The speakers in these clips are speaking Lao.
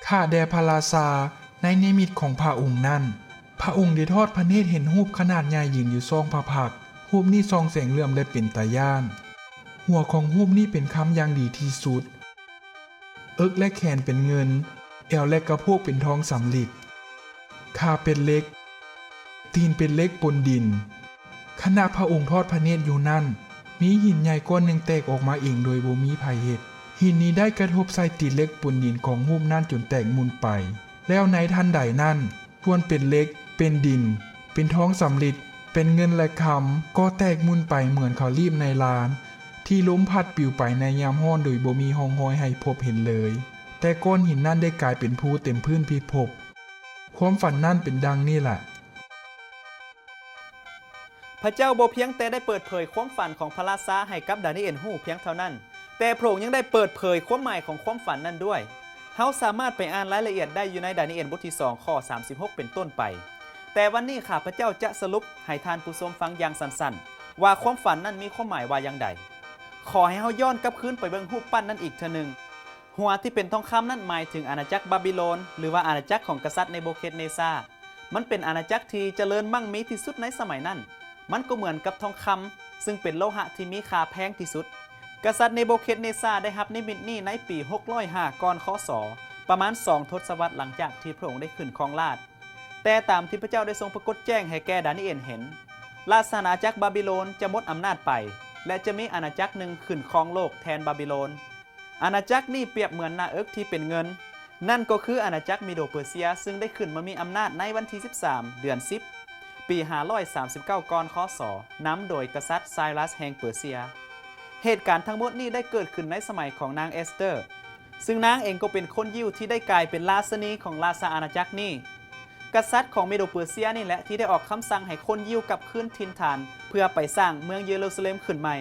ຂ້າແດ່ພະລາຊາ, ໃນນິມິດຂອງພະອົງນັ້ນ, ພະອົງໄດ້ທອດພະເນດເຫັນຮູບຂະໜາດໃຫຍ່ຢືນຢູ່ສອງພະພັກ. ຮູບນີ້ສ່ອງແສງເຫຼື້ອມ ແລະ ເປັນຕາຢ້ານ. ຫົວຂອງຮູບນີ້ເປັນຄຳຢ່າງດີທີ່ສຸດ. ເອິກ ແລະ ແຂນເປັນເງິນ, ແອວ ແລະ ກະໂພກເປັນທອງສຳລິດ, ຂາເປັນເຫຼັກ, ຕີນເປັນເຫຼັກປົນດິນ. ຂະນະພະອົງທອດພະເນດຢູ່ນັ້ນ, ມີຫີນໃຫຍ່ກ້ອນໜຶ່ງແຕກອອກມາເອງໂດຍບໍ່ມີໃຜເຮັດ. ຫີນນີ້ໄດ້ກະທົບໃສ່ຕີນເຫຼັກປົນດິນຂອງຮູບນັ້ນຈົນແຕກໝຸ່ນໄປ. ແລ້ວໃນທັນໃດນັ້ນ, ສ່ວນເປັນເຫຼັກ, ເປັນດິນ, ເປັນທອງສຳລິດ, ເປັນເງິນ ແລະ ຄຳ ກໍແຕກໝຸ່ນໄປເໝືອນເຂົ້າລີບໃນລານ ທີ່ລົມພັດປິວໄປໃນຍາມຮ້ອນໂດຍບໍ່ມີຮ່ອງຮອຍໃຫ້ພົບເຫັນເລີຍ. ແຕ່ກ້ອນຫີນນັ້ນໄດ້ກາຍເປັນພູເຕັມພື້ນພິພບ. ຄວາມຝັນນັ້ນເປັນດັ່ງນີ້ແຫຼະ. ພະເຈົ້າບໍ່ພຽງແຕ່ໄດ້ເປີດເຜີຍຄວາມຝັນຂອງພະລາຊາໃຫ້ກັບດານີເອນຮູ້ພຽງເທົ່ານັ້ນ, ແຕ່ພະອົງຍັງໄດ້ເປີດເຜີຍຄວາມໝາຍຂອງຄວາມຝັນນັ້ນດ້ວຍ. ເຮົາສາມາດໄປອ່ານລາຍລະອຽດໄດ້ຢູ່ໃນດານີເອນບົດທີສອງ ຂໍ້ສາມສິບຫົກເປັນຕົ້ນໄປ. ແຕ່ວັນນີ້ຂ້າພະເຈົ້າຈະສະຫຼຸບໃຫ້ທ່ານຜູ້ຊົມຟັງຢ່າງສັ້ນໆ ວ່າຄວາມຝັນນັ້ນມີຄວາມໝາຍວ່າຢ່າງໃດ. ຂໍໃຫ້ເຮົາຍ້ອນກັບຄືນໄປເບິ່ງຮູບປັ້ນນັ້ນອີກເທື່ອໜຶ່ງ. ຫົວທີ່ເປັນທອງຄຳນັ້ນໝາຍເຖິງອານາຈັກບາບິໂລນ ຫຼືວ່າອານາຈັກຂອງກະສັດເນໂບເຄດເນຊາ. ມັນເປັນອານາຈັກທີ່ຈະເລີນມັ່ງມີທີ່ສຸດໃນສະໄໝນັ້ນ. ມັນກໍເໝືອນກັບທອງຄຳ, ຊຶ່ງເປັນໂລຫະທີ່ມີຄ່າແພງທີ່ສຸດ. ກະສັດເນໂບເຄດເນຊາໄດ້ຮັບນິມິດນີ້ໃນປີຫົກຮ້ອຍຫ້າ ກ່ອນ ຄ.ສ. ປະມານສອງທົດສະວັດຫຼັງຈາກທີ່ພະອົງໄດ້ຂຶ້ນຄອງລາດ. ແຕ່ຕາມທີ່ພະເຈົ້າໄດ້ຊົງປາກົດແຈ້ງໃຫ້ແກ່ດານີເອນເຫັນ, ລາຊະອານາຈັກບາບິໂລນຈະໝົດອຳນາດໄປ ແລະ ຈະມີອານາຈັກໜຶ່ງຂຶ້ນຄອງໂລກແທນບາບິໂລນ. ອານາຈັກນີ້ປຽບເໝືອນໜ້າເອິກທີ່ເປັນເງິນ, ນັ້ນກໍຄືອານາຈັກເມໂດເປີເຊຍ, ຊຶ່ງໄດ້ຂຶ້ນມາມີອຳນາດໃນວັນທີສິບສາມ ເດືອນສິບ ປີຫ້າຮ້ອຍສາມສິບເກົ້າ ກ່ອນ ຄ.ສ. ນຳໂດຍກະສັດໄຊຣັສແຫ່ງເປີເຊຍ. ເຫດການທັງໝົດນີ້ໄດ້ເກີດຂຶ້ນໃນສະໄໝຂອງນາງເອສເຕີ, ຊຶ່ງນາງເອງກໍເປັນຄົນຢິວທີ່ໄດ້ກາຍເປັນລາຊະນີຂອງລາຊະອານາຈັກນີ້. ກະສັດຂອງເມໂດເປີເຊຍນີ້ແຫຼະທີ່ໄດ້ອອກຄຳສັ່ງໃຫ້ຄົນຢິວກັບຄືນຖິ່ນຖານ ເພື່ອໄປສ້າງເມືອງເຢຣູຊາເລັມຂຶ້ນໃໝ່.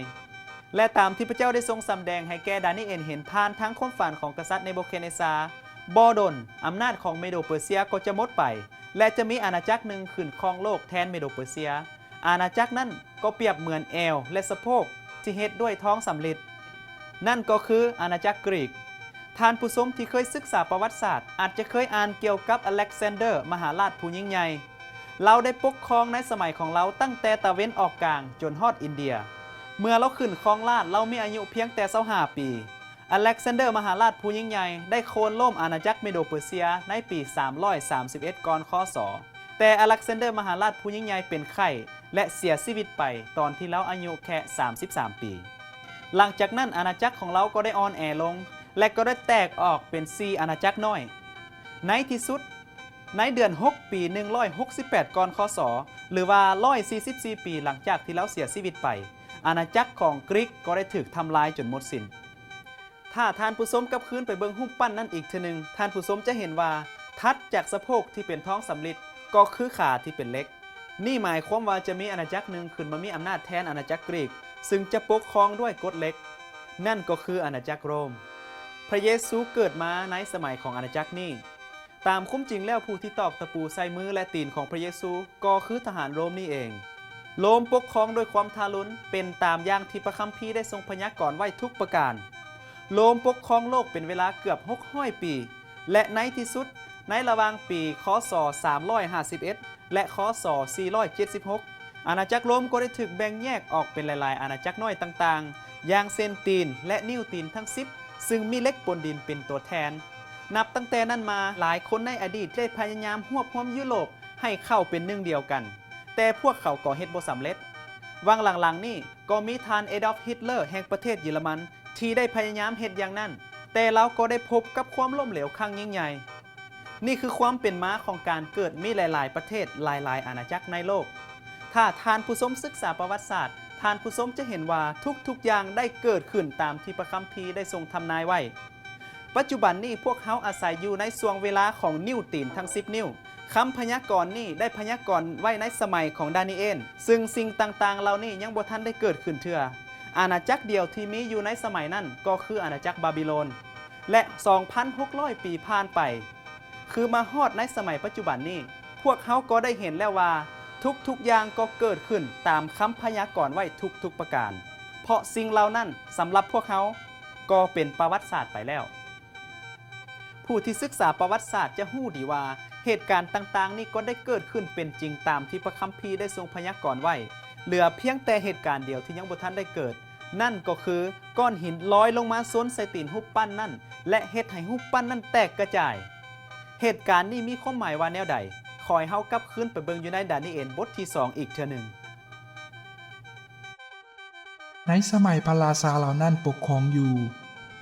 ແລະ ຕາມທີ່ພະເຈົ້າໄດ້ຊົງສຳແດງໃຫ້ແກ່ດານີເອນເຫັນຜ່ານທາງຄວາມຝັນຂອງກະສັດເນໂບເຄດເນຊາ, ບໍ່ດົນອຳນາດຂອງເມໂດເປີເຊຍກໍຈະໝົດໄປ ແລະ ຈະມີອານາຈັກໜຶ່ງຂຶ້ນຄອງໂລກແທນເມໂດເປີເຊຍ. ອານາຈັກນັ້ນກໍປຽບເໝືອນແອວ ແລະ ສະໂພກທີ່ເຮັດດ້ວຍທອງສຳລິດ, ນັ້ນກໍຄືອານາຈັກກຣີກ. ທ່ານຜູ້ຊົມທີ່ເຄີຍສຶກສາປະຫວັດສາດ ອາດຈະເຄີຍອ່ານກ່ຽວກັບອາເລັກຊານເດີມະຫາລາດຜູ້ຍິ່ງໃຫຍ່. ລາວໄດ້ປົກຄອງໃນສະໄໝຂອງລາວຕັ້ງແຕ່ຕາເວັນອອກກາງຈົນຮອດອິນເດຍ. ເມື່ອລາວຂຶ້ນຄອງລາດ, ລາວມີອາຍຸພຽງແຕ່ຊາວຫ້າປີ. ອາເລັກຊານເດີມະຫາລາດຜູ້ຍິ່ງໃຫຍ່ໄດ້ໂຄ່ນລົ້ມອານາຈັກເມໂດເປີເຊຍໃນປີສາມຮ້ອຍສາມສິບເອັດ ກ່ອນ ຄ.ສ. ແຕ່ອາເລັກຊານເດີມະຫາລາດຜູ້ຍິ່ງໃຫຍ່ເປັນໄຂ້ ແລະ ເສຍຊີວິດໄປຕອນທີ່ລາວອາຍຸແຄ່ສາມສິບສາມປີ. ຫຼັງຈາກນັ້ນອານາຈັກຂອງລາວກໍໄດ້ອ່ອນແອລົງ ແລະ ກໍໄດ້ແຕກອອກເປັນສີ່ອານາຈັກນ້ອຍ. ໃນທີ່ສຸດ, ໃນເດືອນຫົກ ປີໜຶ່ງຮ້ອຍຫົກສິບແປດ ກ່ອນ ຄ.ສ. ຫຼືວ່າຮ້ອຍສີ່ສິບສີ່ປີຫຼັງຈາກທີ່ລາວເສຍຊີວິດໄປ, ອານາຈັກຂອງກຣີກກໍໄດ້ຖືກທຳລາຍຈົນໝົດສິ້ນ. ຖ້າທ່ານຜູ້ຊົມກັບຄືນໄປເບິ່ງຮູບປັ້ນນັ້ນອີກເທື່ອໜຶ່ງ, ທ່ານຜູ້ຊົມຈະເຫັນວ່າຖັດຈາກສະໂພກທີ່ເປັນທອງສຳລິດ ກໍຄືຂາທີ່ເປັນເຫຼັກ. ນີ້ໝາຍຄວາມວ່າຈະມີອານາຈັກໜຶ່ງຂຶ້ນມາມີອຳນາດແທນອານາຈັກກຣີກ, ຊຶ່ງຈະປົກຄອງດ້ວຍກົດເຫຼັກ, ນັ້ນກໍຄືອານາຈັກໂຣມ. ພະເຢຊູເກີດມາໃນສະໄໝຂອງອານາຈັກນີ້. ຕາມຄວາມຈິງແລ້ວ, ຜູ້ທີ່ຕອກຕະປູໃສ່ມື ແລະ ຕີນຂອງພະເຢຊູກໍຄືທະຫານໂຣມນີ້ເອງ. ໂຣມປົກຄອງດ້ວຍຄວາມທາລຸນ, ເປັນຕາມຢ່າງທີ່ພະຄຳພີໄດ້ຊົງພະຍາກອນໄວ້ທຸກປະການ. ໂຣມປົກຄອງໂລກເປັນເວລາເກືອບຫົກຮ້ອຍປີ, ແລະ ໃນທີ່ສຸດ, ໃນລະຫວ່າງປີ ຄ.ສ. ສາມຮ້ອຍຫ້າສິບເອັດ ແລະ ຄ.ສ. ສີ່ຮ້ອຍເຈັດສິບຫົກ ອານາຈັກໂຣມກໍໄດ້ຖືກແບ່ງແຍກອອກເປັນຫຼາຍໆອານາຈັກນ້ອຍຕ່າງໆ, ຢ່າງເຊັ່ນ ຕີນ ແລະ ນິ້ວຕີນທັງສິບ ຊຶ່ງມີເຫຼັກປົນດິນເປັນຕົວແທນ. ນັບຕັ້ງແຕ່ນັ້ນມາ, ຫຼາຍຄົນໃນອະດີດໄດ້ພະຍາຍາມຮວບຮວມຢູໂຣບໃຫ້ເຂົ້າເປັນໜຶ່ງດຽວກັນ, ແຕ່ພວກເຂົາກໍເຮັດບໍ່ສຳເລັດ. ຫວ່າງຫຼັງໆນີ້, ກໍມີທ່ານ ເອດອລຟ ຮິດເລີ ແຫ່ງປະເທດເຢຍລະມັນ ທີ່ໄດ້ພະຍາຍາມເຮັດຢ່າງນັ້ນ, ແຕ່ລາວກໍໄດ້ພົບກັບຄວາມລົ້ມເຫຼວຄັ້ງຍິ່ງໃຫຍ່. ນີ້ຄືຄວາມເປັນມາຂອງການເກີດມີຫຼາຍໆປະເທດ, ຫຼາຍໆອານາຈັກໃນໂລກ. ຖ້າທ່ານຜູ້ຊົມສຶກສາປະຫວັດສາດ, ທ່ານຜູ້ຊົມຈະເຫັນວ່າທຸກໆຢ່າງໄດ້ເກີດຂຶ້ນຕາມທີ່ພະຄຳພີໄດ້ຊົງທຳນາຍໄວ້. ປັດຈຸບັນນີ້ພວກເຮົາອາໄສຢູ່ໃນຊ່ວງເວລາຂອງນິ້ວຕີນທັງສິບນິ້ວ. ຄຳພະຍາກອນນີ້ໄດ້ພະຍາກອນໄວ້ໃນສະໄໝຂອງດານີເອນ, ຊຶ່ງສິ່ງຕ່າງໆເຫຼົ່ານີ້ຍັງບໍ່ທັນໄດ້ເກີດຂຶ້ນເທື່ອ. ອານາຈັກດຽວທີ່ມີຢູ່ໃນສະໄໝນັ້ນກໍຄືອານາຈັກບາບິໂລນ. ແລະ ສອງພັນຫົກຮ້ອຍປີຜ່ານໄປ, ຄືມາຮອດໃນສະໄໝປັດຈຸບັນນີ້, ພວກເຮົາກໍໄດ້ເຫັນແລ້ວວ່າທຸກໆຢ່າງກໍເກີດຂຶ້ນຕາມຄຳພະຍາກອນໄວ້ທຸກໆປະການ. ເພາະສິ່ງເຫຼົ່ານັ້ນສຳລັບພວກເຮົາກໍເປັນປະຫວັດສາດໄປແລ້ວ. ຜູ້ທີ່ສຶກສາປະຫວັດສາດຈະຮູ້ດີວ່າ ເຫດການຕ່າງໆນີ້ກໍໄດ້ເກີດຂຶ້ນເປັນຈິງຕາມທີ່ພະຄຳພີໄດ້ຊົງພະຍາກອນໄວ້, ເຫຼືອພຽງແຕ່ເຫດການດຽວທີ່ຍັງບໍ່ທັນໄດ້ເກີດ, ນັ້ນກໍຄືກ້ອນຫີນລອຍລົງມາຊົນໃສ່ຕີນຮູບປັ້ນນັ້ນ ແລະ ເຮັດໃຫ້ຮູບປັ້ນນັ້ນແຕກກະຈາຍ. ເຫດການນີ້ມີຄວາມໝາຍວ່າແນວໃດ? ຂໍໃຫ້ເຮົາກັບຄືນໄປເບິ່ງຢູ່ໃນດານີເອນບົດທີສອງອີກເທື່ອໜຶ່ງ. ໃນສະໄໝພະລາຊາເຫຼົ່ານັ້ນປົກຄອງຢູ່,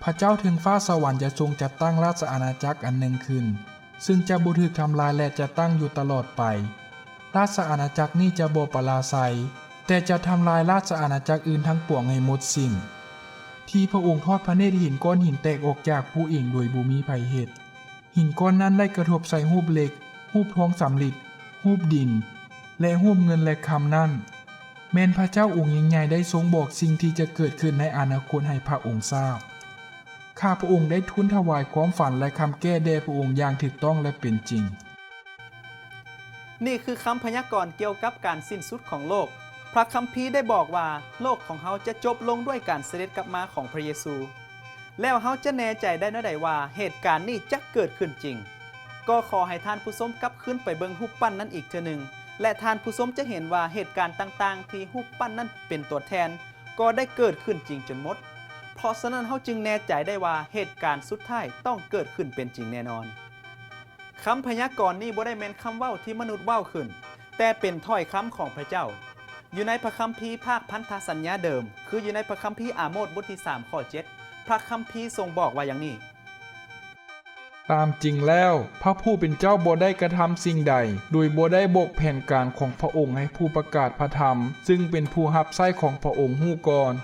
ພະເຈົ້າເທິງຟ້າສະຫວັນຈະຊົງຈັດຕັ້ງລາຊະອານາຈັກອັນໜຶ່ງຂຶ້ນ, ຊຶ່ງຈະບໍ່ຖືກທຳລາຍ ແລະ ຈະຕັ້ງຢູ່ຕະຫຼອດໄປ. ລາຊະອານາຈັກນີ້ຈະບໍ່ປະລາໄຊ, ແຕ່ຈະທຳລາຍລາຊະອານາຈັກອື່ນທັງປວງໃຫ້ໝົດສິ້ນ. ທີ່ພະອົງທອດພະເນດເຫັນກ້ອນຫີນແຕກອອກຈາກຜູ້ເອງໂດຍບໍ່ມີໃຜເຮັດ. ຫີນກ້ອນນັ້ນໄດ້ກະທົບໃສ່ຮູບເຫຼັກ, ຮູບທອງສຳລິດ, ຮູບດິນ ແລະ ຮູບເງິນ ແລະ ຄຳນັ້ນ. ແມ່ນພະເຈົ້າອົງຍິ່ງໃຫຍ່ໄດ້ຊົງບອກສິ່ງທີ່ຈະເກີດຂຶ້ນໃນອະນາຄົດໃຫ້ພະອົງຊາບ. ຂ້າພະອົງໄດ້ທູນຖະຫວາຍຄວາມຝັນ ແລະ ຄຳແກ້ແດ່ພະອົງຢ່າງຖືກຕ້ອງ ແລະ ເປັນຈິງ. ນີ້ຄືຄຳພະຍາກອນກ່ຽວກັບການສິ້ນສຸດຂອງໂລກ. ພະຄຳພີໄດ້ບອກວ່າໂລກຂອງເຮົາຈະຈົບລົງດ້ວຍການສະເດັດກັບມາຂອງພະເຢຊູ. ແລ້ວເຮົາຈະແນ່ໃຈໄດ້ແນວໃດວ່າເຫດການນີ້ຈະເກີດຂຶ້ນຈິງ? ກໍຂໍໃຫ້ທ່ານຜູ້ຊົມກັບຄືນໄປເບິ່ງຮູບປັ້ນນັ້ນອີກເທື່ອໜຶ່ງ ແລະ ທ່ານຜູ້ຊົມຈະເຫັນວ່າເຫດການຕ່າງໆທີ່ຮູບປັ້ນນັ້ນເປັນຕົວແທນ ກໍໄດ້ເກີດຂຶ້ນຈິງຈົນໝົດ. ເພາະສະນັ້ນເຮົາຈຶ່ງແນ່ໃຈໄດ້ວ່າເຫດການສຸດທ້າຍຕ້ອງເກີດຂຶ້ນເປັນຈິງແນ່ນອນ. ຄຳພະຍາກອນນີ້ບໍ່ໄດ້ແມ່ນຄຳເວົ້າທີ່ມະນຸດເວົ້າຂຶ້ນ, ແຕ່ເປັນຖ້ອຍຄຳຂອງພະເຈົ້າ. ຢູ່ໃນພະຄຳພີພາກພັນທະສັນຍາເດີມ, ຄືຢູ່ໃນພະຄຳພີອາໂມດບົດທີສາມຂໍ້ເຈັດ, ພະຄຳພີຊົງບອກວ່າຢ່າງນີ້. ຕາມຈິງແລ້ວ, ພະຜູ້ເປັນເຈົ້າບໍ່ໄດ້ກະທຳສິ່ງໃດ ໂດຍບໍ່ໄດ້ບອກແຜນການຂອງພະອົງໃຫ້ຜູ້ປະກາດພະທຳ, ຊຶ່ງເປັນຜູ້ຮັບໃຊ້ຂອງພະອົງຮູ້ກ່ອນ.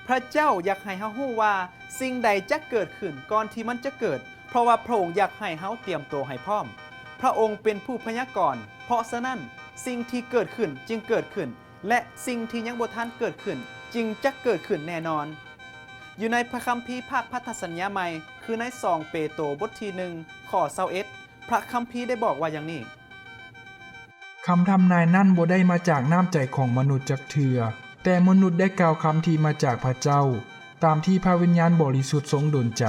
ພະເຈົ້າຢາກໃຫ້ເຮົາຮູ້ວ່າສິ່ງໃດຈະເກີດຂຶ້ນກ່ອນທີ່ມັນຈະເກີດ, ເພາະວ່າພະອົງຢາກໃຫ້ເຮົາຕຽມໂຕໃຫ້ພ້ອມ. ພະອົງເປັນຜູ້ພະຍາກອນ, ເພາະສະນັ້ນ, ສິ່ງທີ່ເກີດຂຶ້ນຈຶ່ງເກີດຂຶ້ນ ແລະ ສິ່ງທີ່ຍັງບໍ່ທັນເກີດຂຶ້ນຈຶ່ງຈະເກີດຂຶ້ນແນ່ນອນ. ຢູ່ໃນພະຄຳພີພາກພັນທະສັນຍາໃໝ່, ຄືໃນສອງເປໂຕບົດທີໜຶ່ງ ຂໍ້ຊາວເອັດ, ພະຄຳພີໄດ້ບອກວ່າຢ່າງນີ້. ຄຳທຳນາຍນັ້ນບໍ່ໄດ້ມາຈາກນ້ຳໃຈຂອງມະນຸດຈັກເທື່ອ, ແຕ່ມະນຸດໄດ້ກ່າວຄຳທີ່ມາຈາກພະເຈົ້າ, ຕາມທີ່ພະວິນຍານບໍລິສຸດຊົງດົນໃຈ.